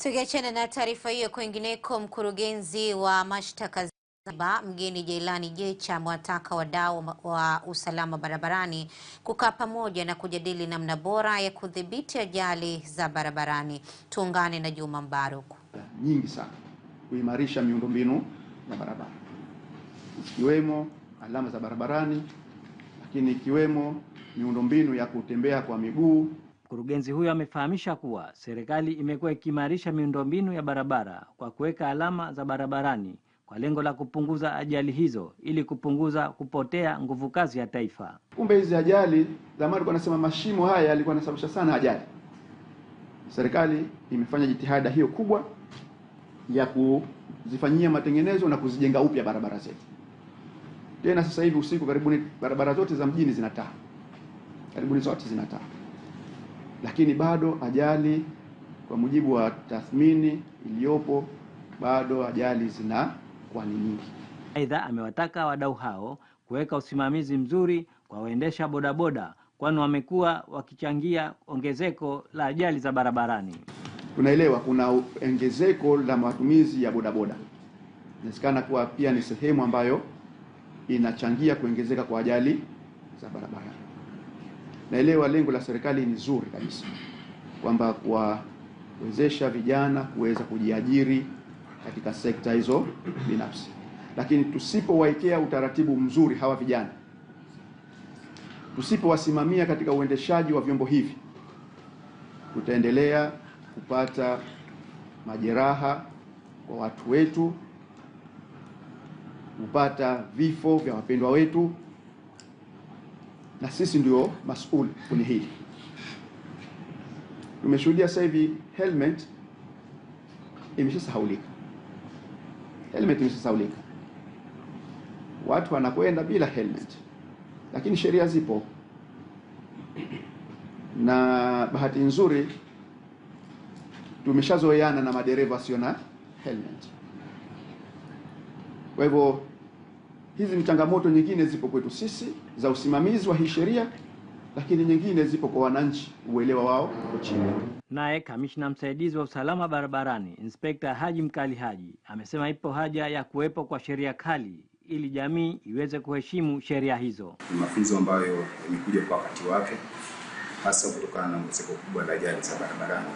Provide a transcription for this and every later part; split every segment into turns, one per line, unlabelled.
Tukiachana na taarifa hiyo, kwingineko, mkurugenzi wa mashtaka Zanzibar Mgeni Jailani Jecha amewataka wadau wa usalama barabarani kukaa pamoja na kujadili namna bora ya kudhibiti ajali za barabarani. Tuungane na Juma Mbaruk.
Nyingi sana kuimarisha miundombinu ya barabara, ikiwemo alama za barabarani, lakini ikiwemo miundombinu ya kutembea kwa miguu.
Mkurugenzi huyo amefahamisha kuwa serikali imekuwa ikiimarisha miundombinu ya barabara kwa kuweka alama za barabarani kwa lengo la kupunguza ajali hizo ili kupunguza kupotea nguvu kazi ya taifa.
Kumbe hizi ajali zamani walikuwa wanasema mashimo haya yalikuwa yanasababisha sana ajali. Serikali imefanya jitihada hiyo kubwa ya kuzifanyia matengenezo na kuzijenga upya barabara zetu. Tena sasa hivi usiku karibuni barabara zote za mjini zina taa. Karibuni zote zina taa. Lakini bado ajali, kwa mujibu wa tathmini iliyopo, bado ajali zinakuwa ni nyingi.
Aidha, amewataka wadau hao kuweka usimamizi mzuri kwa waendesha bodaboda, kwani wamekuwa wakichangia ongezeko la ajali za barabarani.
Tunaelewa kuna ongezeko la matumizi ya bodaboda. Inawezekana kuwa pia ni sehemu ambayo inachangia kuongezeka kwa ajali za barabarani. Naelewa lengo la serikali ni zuri kabisa, kwamba kuwawezesha vijana kuweza kujiajiri katika sekta hizo binafsi. Lakini tusipowaekea utaratibu mzuri hawa vijana, tusipowasimamia katika uendeshaji wa vyombo hivi, tutaendelea kupata majeraha kwa watu wetu, kupata vifo vya wapendwa wetu, na sisi ndio mas'ul kwenye hili. Tumeshuhudia sasa hivi helmet imeshasahaulika. Helmet imeshasahaulika. Watu wanakwenda bila helmet. Lakini sheria zipo. Na bahati nzuri tumeshazoeana na madereva sio na helmet. Kwa hivyo hizi ni changamoto nyingine zipo kwetu sisi za usimamizi wa hii sheria, lakini nyingine zipo kwa wananchi, uelewa wao uko chini.
Naye kamishna msaidizi wa usalama barabarani Inspekta Haji Mkali Haji amesema ipo haja ya kuwepo kwa sheria kali ili jamii iweze kuheshimu sheria hizo.
Ni mafunzo ambayo yamekuja kwa wakati wake, hasa kutokana na ongezeko kubwa la ajali za barabarani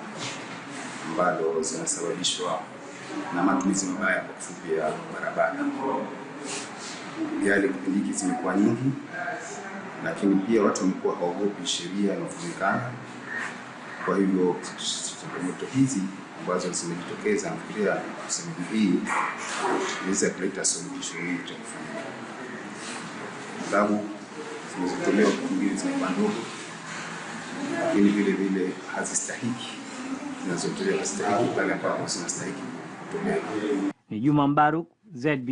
ambalo zinasababishwa na matumizi mabaya kwa kifupi ya barabara. Ajali kipindi hiki zimekuwa nyingi, lakini pia watu wamekuwa hawaogopi sheria inavyojulikana. Kwa hivyo changamoto hizi ambazo zimejitokeza, nafikiria semina hii inaweza kuleta suluhisho hili cha kufanyika. Adhabu zinazotolewa kwa mwingine zimekuwa ndogo, lakini vile vile hazistahiki, zinazotolewa hazistahiki pale ambapo zinastahiki kutolewa.
Ni Juma Mbaruk, ZB.